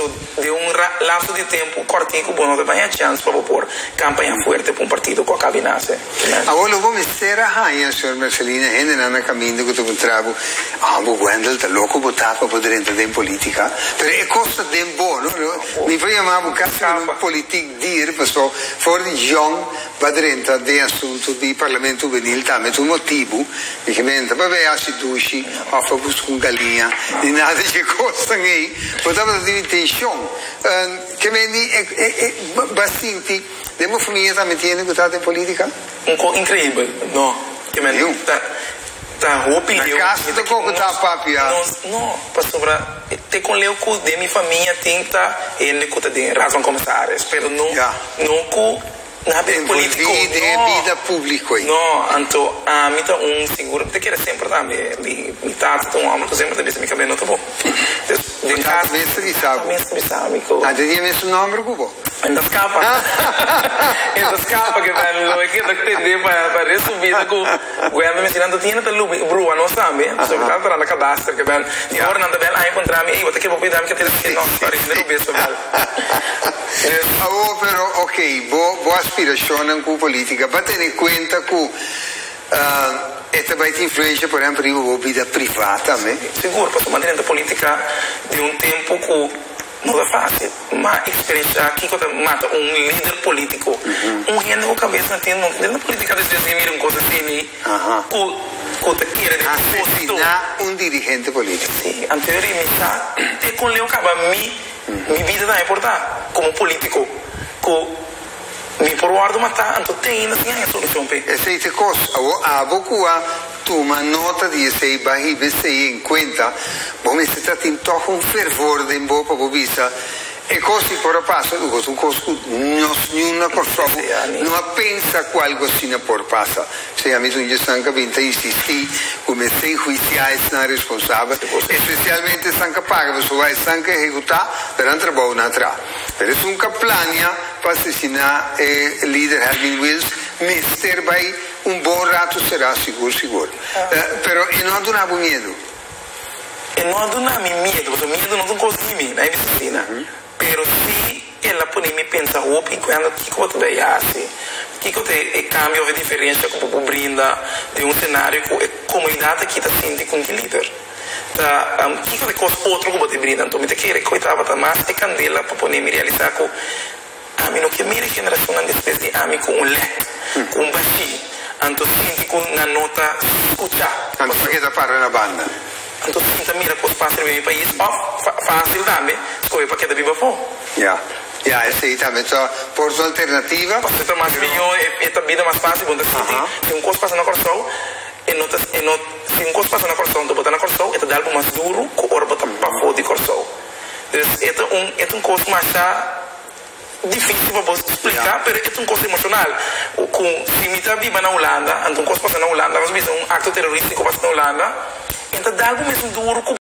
Anto den un lapso di tempu kòrtiku bo no ta baña chèns pa bo por kampaña fuerte pa un partido ku a kabi nase. Awor lo bo mester a haña, señor Mercelina, hendenan na kaminda ku ta puntra bo, Ah, bo Wendell ta loko bo ta pa bo drenta den politika? Pero e kos ta den bo, no? Mi por yama bo kasi un politik dier, pasobra for di yòn bo a drenta den asuntu di Parlamento Hubenil tambe ta un motibu. Mi ke menta pa bay haci dushi of pa busca un galiña ni nada di e cosnan ey. Bo tabata tin intencion. Ke mende e ba sinti den bo famia tambe tin hende cu ta den politica? Un cos increibel, no. Ke mende ta ta hopi leu. Na cas ta con cu ta papia? No, pasobra te con leu cu den mi famia tin ta hende cu ta den Raad van Commissaris, pero no no cu. Na bida politico, Envolví den e no. bida público ei. No, anto ami ta un sigur, mi ta kere semper tambe, di mi tata ta un homber cu semper ta bisa mi cabia no ta bon. Dus den Bo tata cas, mes ta bisa bo. Mes ta bisa mi cu. Anto e tin e mesun nomber cu bo. E ta scapa. E ta scapa ke ta lo e keda tende pa resto su bida cu Gwenda mi si nan ta tin ta lubi brua nos tambe. Pasobra mi tata ta randa kadaster ke ben. Ora nan ta bel aña contra mi, ey bo ta kere bo cuida mi ke ta no, sorry, mi ta rubes pa bel. Awor pero ok, bo bo aspiracionnan cu politica ba tene cuenta cu e ta bay tin influencia por ehempel riba bo bida priva tambe? Sigur, pasobra mantene ta politica den un tempo cu no ta facil. Ma experiencia kico ta mata un lider politico. Un hende cu cabeza na tin no ta den politica despues di mira un cos asini cu cu ta kere den puesto. Asesina un dirigente politico. Si, anterior mi sa te con leu caba mi. Mi bida tambe por ta komo polítiko ku mi por wòrdu matá, anto te ainda sin haña solushon p'e. Esei ta e kos. Awor abo ku a tuma nota di esei, ba hiba esei en kuenta, bo mester ta tin tòg un fervor den bo pa bo bisa, E kos ei por a pasa, lo ta un kos ku nos niun na Kòrsou no a pensa ku algu asina por pasa. P'esei ami ta un dje esnan ku a bin ta insistí ku mester enhuisiá esnan responsabel, espesialmente esnan ku a paga pasobra esnan ku a ehekutá ta nan trabou na tra. Pero esun ku a plania pa asesiná e lider Helmin Wiels mester bai un bon ratu será sigur sigur. Pero e no a duna bo miedu? E no a duna mi miedu, pasobra miedu no ta un kos di mi, na e bisa asina. Pero si el a pone mi pensa hopi cuando kico bo ta bay haci, kico ta e cambio of e diferencia cu bo por brinda den un scenario cu e comunidad aki ta sinti cu un ki lider. Ta kico ta e cos otro cu bo ta brinda. Anto mi ta kere cu e tabata mas e candela pa pone mi realisa cu ami no ke mira e generacionnan despues di ami cu un lek, cu un bashi, anto sinti cu nan no ta scucha. Anto pa keda para na banda. Anto sin ta mira kos fásil riba mi pais òf fásil tambe skohe pa keda biba afó. Ya, ya, esei tambe ta por su alternativa. Pasobra ta mas mihó, e ta bida mas fásil, bo no ta sinti si un kos pasa na Kòrsou, e no ta, e no, si un kos pasa na Kòrsou anto bo ta na Kòrsou, e ta dal bo mas duru ku ora bo ta pafó di Kòrsou. Dus e ta un, e ta un kos masha. Difícil pa bo splica, pero e ta un cos emocional. Cu si mi ta biba na Hulanda, anto un cos pasa na Hulanda, nos bisa un acto teroristico pasa na Hulanda, e ta dal bo mes un duro cu.